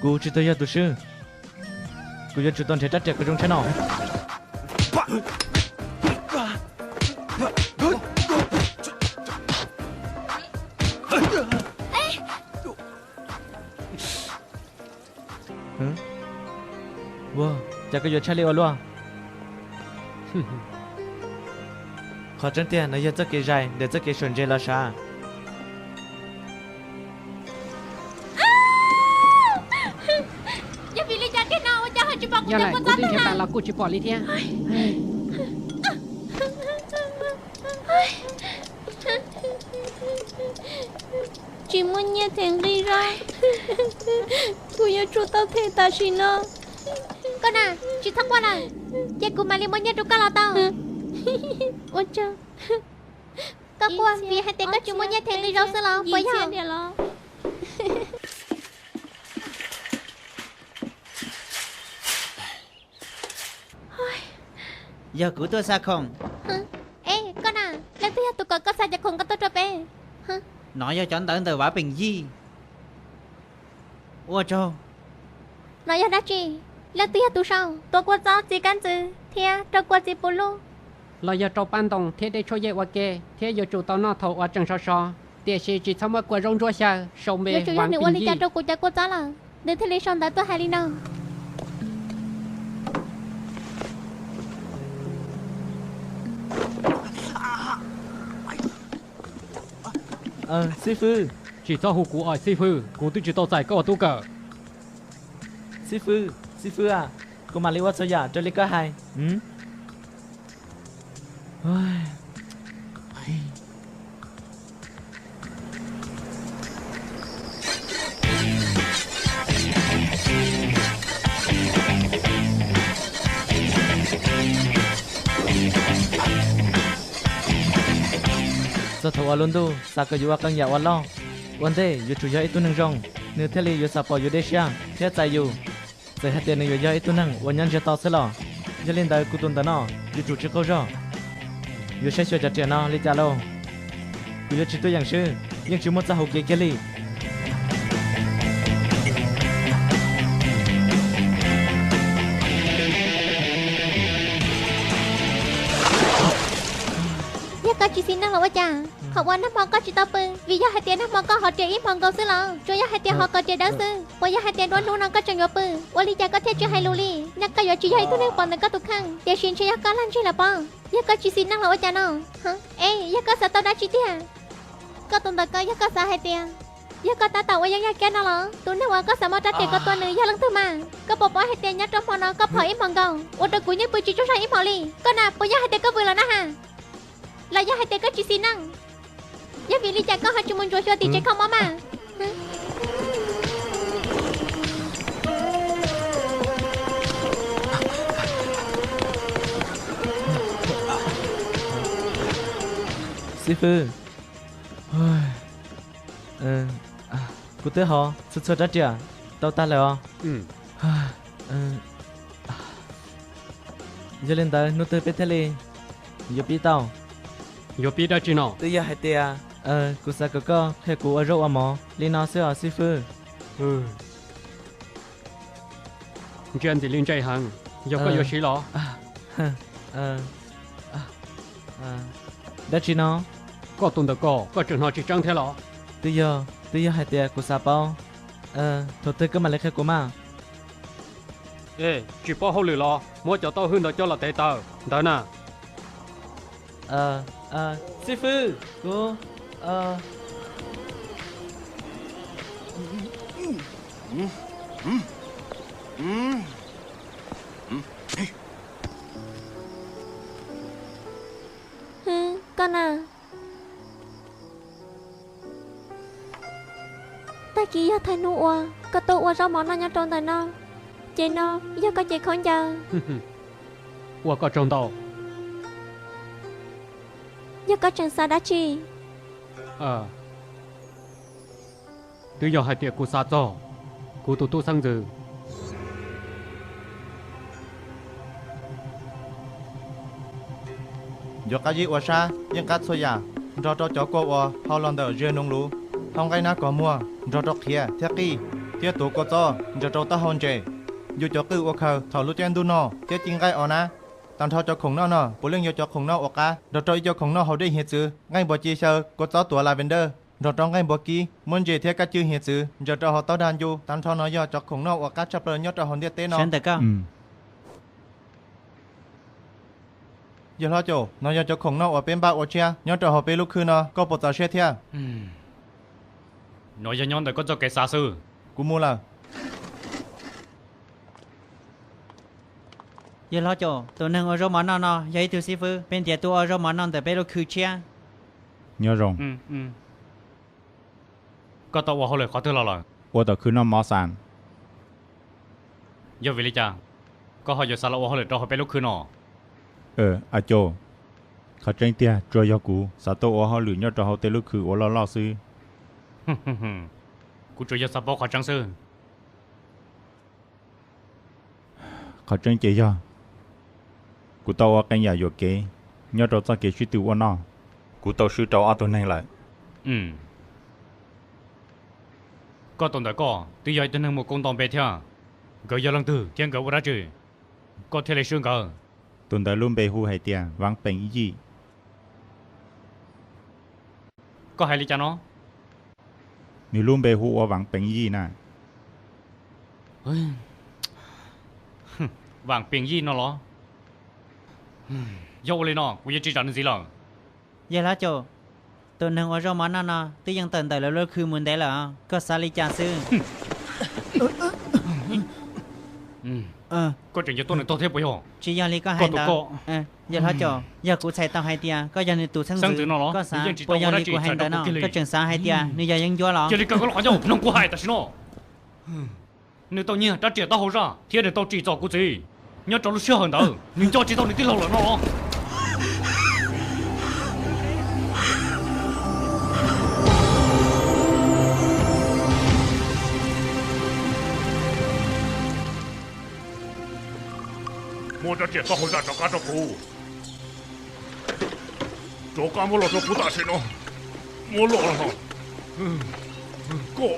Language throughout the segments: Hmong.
Kuv tsis tau yog tus swb. Kuv yuav tsum tau nrhiav rab riam kom zoo tshaj no. Ua cas koj yuav tshaj li ua luaj? Qhov tseeb tiag no yog txoj kev zais ntawm txoj kev sawv ntsev los sav. Yog vim li cas tiag no ua cas ho tsis pom kuv cov kua txob tag los kuj tsis pom li thiab. Tsis muaj nyiaj them nqi zaub, kuv yuav tsum tau them tam sim no. Koj na, tsis txhob quaj lawm, ces kuv mam li muab nyiaj rau koj los tau. Ua tsaug. Koj quaj vim hais tias koj tsis muaj nyiaj them nqi zaub xwb los puas yog? Yog kuv tuaj xa khoom. Es koj na, leej twg yog tus kom koj xa cov khoom ko tuaj rau peb? Nov yog cov ntawv ntawm Vav Peem Yij. Ua tsaug. Nov yog dab tsi? Leej twg yog tus sau? Tua kua txob txiv kab ntxwv thiab rau kua txiv puv lub. Los yog rau paj ntoos thiab dej tshuaj yej ua ke thiab yuav tsum tau noj thaum uas tseem sov sov, tiam sis tsis txhob muab kua zaub ntsuab xyaw sau npe. Yuav tsum yog nws ua li cas rau kuv cov kua txob lawm, nws thiaj li sau ntawv tuaj hais li no. Xib fwb, tsis txhob hu kuv os xib fwb, kuv twb tsis tau txais koj ua tub kawm. Xib fwb, xib fwb a, kuv mam li ua txhua yam raws li koj hais. Txog thaum uas lub ntuj xav kom yus ua qee yam uas loj, ua ntej yuav tsum yog ib tug neeg zoo, nws thiaj li yuav xav pom yus dej siab thiab txais yus. Txawm hais tias nws yuav yog ib tug neeg uas nyob ntsiag to xwb los, yog li ntawd kuv tus ntawm no yuav tsum tsis qaug zog. Yuav saib xyuas cov riam no li cas lauj? Kuv yuav tsis tuaj yeem swb, yeej tsis muaj txoj hauv kev kiag li. Yog koj tsis xis neej los ua cas? Qhov uas nag hmo koj tsis tau pw vim yog hais tias nag hmo koj hov riam ib hmo nkaus xwb los? Tsuas yog hais tias hov kom riam dawb xwb. Puas yog hais tias nruab hnub no koj tseem yuav pw? Ua li cas koj thiaj tsis hais lus li? Nyaj koj yuav tsis yog ib tug neeg pom ntawm koj tus kheej, tiam sis ntshe yog koj lag ntseg lawm pob. Yog koj tsis xis neej los ua cas no? Es yog koj xav tau dab tsi tiag? Koj tus ntawm ko yog koj xav hais tias yog koj tab tom ua yeeb yaj kiab no los? Tus neeg uas koj xav muab rab riam ko tua nws yog leej twg mas? Koj puas paub hais tias nyob rau hmo no koj phom ib hmo nkaus ua rau kuv yeej pw tsis tsaug zog ib hmo li. Koj na, puas yog hais tias koj vwm lawm na has? Los yog hais tias koj tsis xis neej? Yog vim li cas koj ho tsis mus ntsuas xyuas tim tsev kho mob mas? Xib fwb, kuv twb hov txhua txhua rab riam tau tag lawm os. Yog li ntawd hnub twg peb thiaj li yuav pib tau? Yuav pib dab tsi no? Twb yog hais tias kuv xav kom koj qhia kuv ua zaub ua mov li no xwb os xib fwb. Ntsia ntxim li ntse heev, yog koj yuav siv los? Dab tsi no? Koj tus ntawm ko, koj tseem hnov tsis tseeb thiab los? Twb yog, twb yog hais tias kuv xav paub, thaum twg koj mam li qhia kuv mas? Es tsis paub hauj lwm los muab cov taub hwb ntawd coj los tev taws ntawd na. Xib fwb, kuv Hwb, koj na. Tag kis yog thaum hnub uas koj tuaj ua zaub mov noj nyob rau ntawm no, ces no yog koj cev khaub ncaws. Ua koj tsaug ntau. Yog koj tseem xav dab tsi? Twb yog hais tias kuv xav txog kuv tus tub xeeb ntxwv. Yuav qab zib ua sab yeej qab txhua yam, nrog rau cov kua uas hau los ntawm zia noog luv, hau nqaij nab kos muag nrog rau qhiav thiab qij. thiab tuav kua txob nrog rau taub hau ntses, yuav cov qwj ua khaws thaum lub caij ntuj no thiab ci nqaij os na. Tag nrho cov khoom noj no puav leej yog cov khoom noj uas qab nrog rau ib co khoom noj haus dej hiav txwv. Nqaij npua ci xyaw, kua txob tuav lavender nrog rau nqaij npua kib, muab ntses thiab kab cwj hiav txwv ntsaws rau hauv taub dag ncu. Tag nrho no yog cov khoom noj uas qab tshaj plaws nyob rau hauv ntiaj teb no. Yawg hlob Caum, no yog cov khoom noj uas peb npaj ua tshiab nyob rau hauv peb lub khw no, koj puas txaus siab thiab? No yog nyob ntawm koj txoj kev xav xwb. Kuv mus lawm. Yawg hlob Caum, tus neeg ua zaub mov noj no yog ib tug xib fwb, peb ntiav tuaj ua zaub mov noj ntawm peb lub khw tshiab. Nyob zoo. Koj tau ua hauj lwm qhov twg los lawm? Ua tom khw noj mov xas. Yog vim li cas koj ho yuav xav los ua hauj lwm rau hauv peb lub khw no? A Caum, qhov tseeb tiag tsuas yog kuv xav tuaj ua hauj lwm nyob rau hauv tej lub khw uas loj loj xwb. Kuv tsuas yog xav paub qhov tseeb xwb. Qhov tseeb ces yog kuv tau ua qee yam yuam kev nyob rau txoj kev sib tw ua noj. Kuv tau swb rau ob tug neeg lawm. Koj tus ntawm koj twb yog ib tug neeg muaj koob nto npe thiab. Nkawd yog leej twg thiab nkawd ua dab tsi koj thiaj li swb nkawd? Tus ntawd lub npe hu hais tias Vav Peem Yij. Koj hais li cas no? Nws lub npe hu ua Vav Peem Yij na. Vav Peem Yij no los? Yog ua li no kuv yuav tsis zam nws ntxiv lawm. Yawg hlob Caum, tus neeg ua zaub mov noj no twb yeej tawm ntawm lawv lub khw mus ntev lawm, koj xav li cas xwb? Koj tseem yuav tuaj nws tog thiab puas yog? Tsis yog li koj hais ntawd. Yawg hlob Caum, yog kuv txhais tau hais tias koj yog nws tus xeeb ntxwv no los, koj xav puas yog li kuv hais ntawd no? Koj tseem xav hais tias nws yog yeeb ncuab los? Cia li kaw koj lub qhov ncauj, mloog kuv hais tam sim no. Nws tau nyiag rab riam taub hau zaj thiab nws tau tsim txom kuv txiv. Nyob rau lub sij hawm ntawd nws nco tsis tau nws tij laug lawm no los? Muab rab riam taub hau zaj rov qab rau kuv. Rov qab muab los rau kuv tam sim no. Muab los. Koj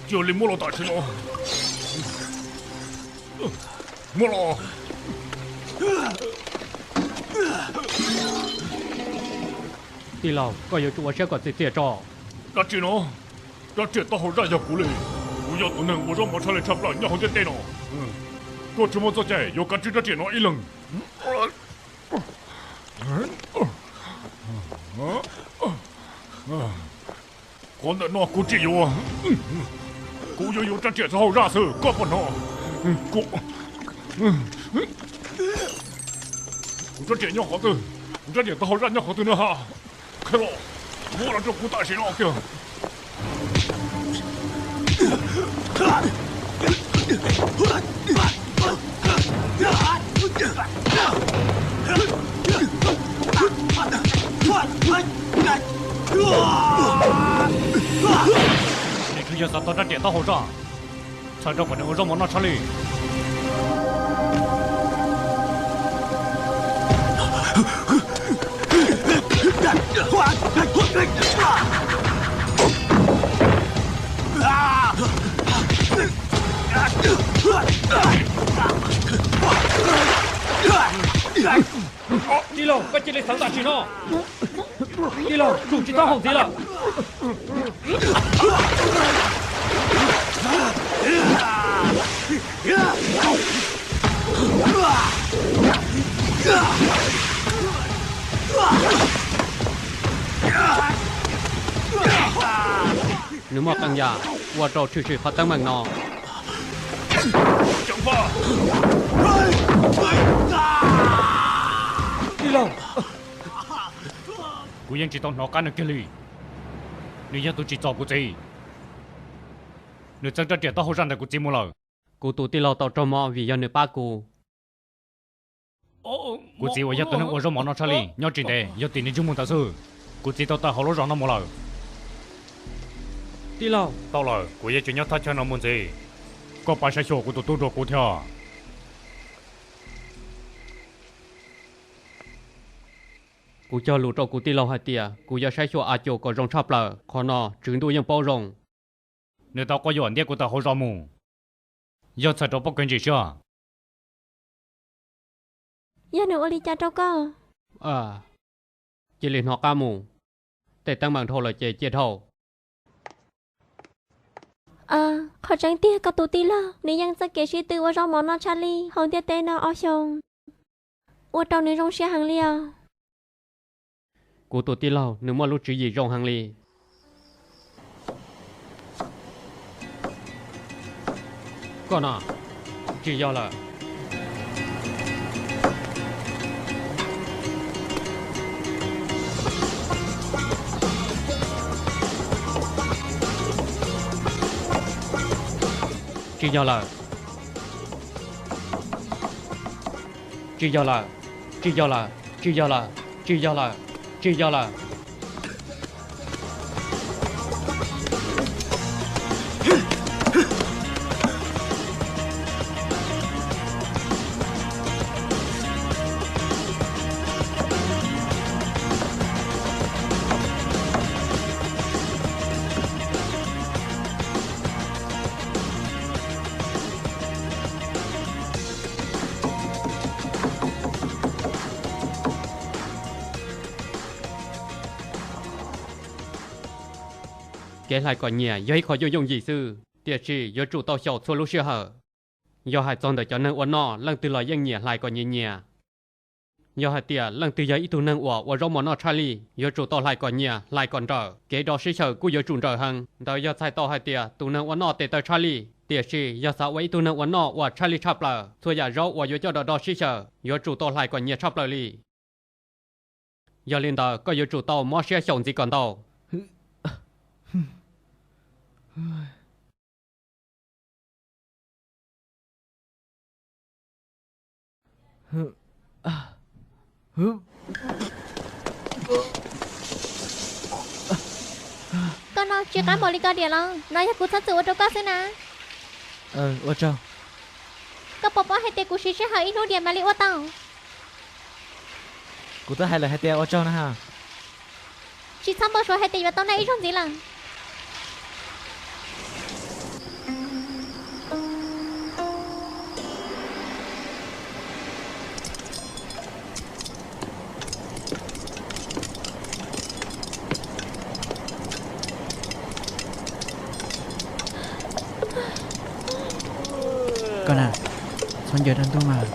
cia li muab los tam sim no. Muab los. Tij laug, koj yuav tsum ua siab kom txias txias tso. Dab tsi no? Rab riam taub hau zaj yog kuv li. Kuv yog tus neeg ua zaub mov tshaj li tshaj plaws nyob hauv ntiaj teb no. Koj tsis muaj txoj cai yuav kav tswj rab riam no ib leeg. Qhov ntawm no kuv tsis yuav. Kuv yuav yuav rab riam taub hau zaj xwb, koj puas hnov? Kuv rab riam nyob qhov twg? Kuv rab riam taub hau zaj nyob qhov twg no ha? Qhia los, muab los rau kuv tam sim no kiag. Nws tsuas yog xav tau rab riam taub hau zaj, txhawm rau kom nws ua zaub mov noj tshaj li. Tij laug, koj cia li xav tam sim no. Tij laug, tsum tsis txhob haum ntxiv lawm. Nws muaj qee yam ua rau tshwm sim qhov teeb meem no. Tij laug, kuv yeej tsis tau hnov qab nws kiag li. Nws yog tus tsim txom kuv txiv. Nws txeeb rab riam taub hau zaj ntawm kuv txiv mus lawm. Kuv tus tij laug tau raug mob vim yog nws pab kuv. Kuv txiv uas yog tus neeg ua zaub mov noj tshaj li nyob tsis ntev, yog tim nws ntsej muag ntawd xwb. Kuv txiv tau tawm hauv lub zos no mus lawm. Tij laug, tau lawm, kuv yuav tsis nyob thaj chaw no mus ntxiv. Koj pab saib xyuas kuv tus tub rau kuv thiab. Kuv cog lus rau kuv tij laug hais tias kuv yuav saib xyuas A Caum kom zoo tshaj plaws, qhov no Tswv Ntuj yeej paub zoo. Nws tau quab yuam ntiab kuv tawm hauv zos mus, yog txhawm rau pob kws ntsis siab. Yog nws ua li cas rau koj? Cia li hnov qab mus, tej teeb meem dhau lawm ces cia dhau. Qhov tseeb tiag koj tus tij laug nws yeej txoj kev sib tw ua zaub mov noj tshaj li hauv ntiaj teb no ob xyoos, ua rau nws zoo siab heev li os. Kuv tus tij laug nws muaj lub tswv yim zoo heev li. Koj no, tsis yog lawm. Tsis yog lawm. Tsis yog lawm, tsis yog lawm, tsis yog lawm, tsis yog lawm, tsis yog lawm. Kev hlais kom nyias yog ib qho yooj yooj yim xwb, tiam sis yuav tsum tau xyaum txhua lub sij hawm. Yog hais txog ntawm cov neeg ua noj, leej twg los yeej nyiam hlais kom nyias nyias. Yog hais tias leej twg yog ib tug neeg uas ua zaub mov noj tshaj lij, yuav tsum tau hlais kom nyias, hlais kom nrawm, kev rau sib xyaw kuj yuav tsum nrawm heev. Ntawd yog txhais tau hais tias tus neeg ua noj tes taw tshaj lij. Tiam sis yog xav ua ib tug neeg ua noj uas tshaj lij tshaj plaws, txhua yam zaub uas yuav coj rau rau sib xyaw yuav tsum tau hlais kom nyias tshaj plaws li. Yog li ntawd koj yuav tsum tau mob siab xyaum ntxiv kom ntau. Koj no tsis qab npaum li koj diam los? No yog kuv txhob txwm ua rau koj xwb na. Ua tsaug. Koj puas paub hais tias kuv siv sij hawm ib hnub diam mam li ua tau? Kuv twb hais lawm hais tias ua tsaug na. Tsis txhob npau suav hais tias yuav tau noj ib zaug ntxiv lawm. Koj na, txhob ncaws rau ntuj mas.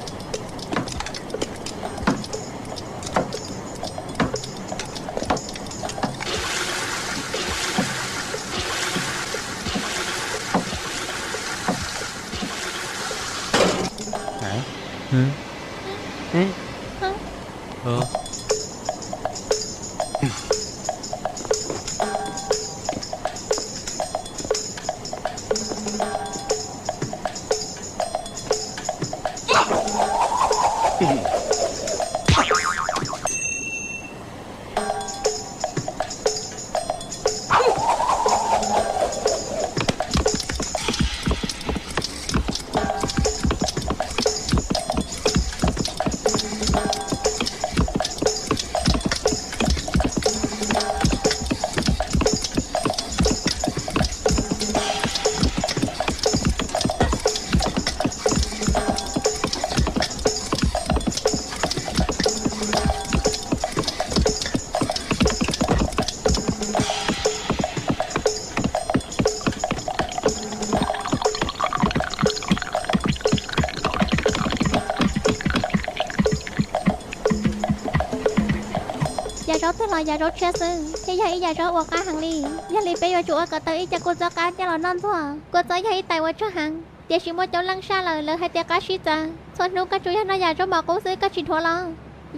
Yam zaub twg los yam zaub tshiab xwb, thiab yog ib yam zaub uas qab heev li. Yog li peb yuav tsum ua kom tau ib co kua txob qab coj los noj ntxuag. Kua txob yog ib tais uas tsuag heev, tiam sis muaj coob leej saj lawm lawv hais tias qab sib txawv. Txhua hnub koj tsuas yog noj yam zaub mov qub xwb koj tsis dhuav los?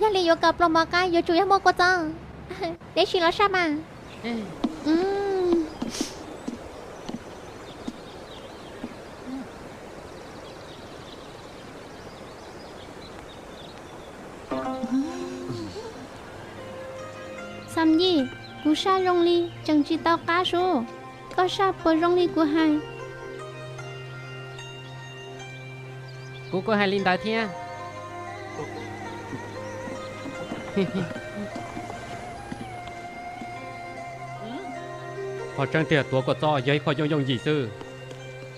Yog li yuav kom pluas mov qab yuav tsum yog muaj kua txob. Deb si los saj mas. Xam Yij, kuv saj zoo li tseem tsis tau qab sub. Koj saj puas zoo li kuv hais? Kuv kuj hais li ntawd thiab. Qhov tseeb tiag tuav kua txob yog ib qho yooj yooj yim xwb.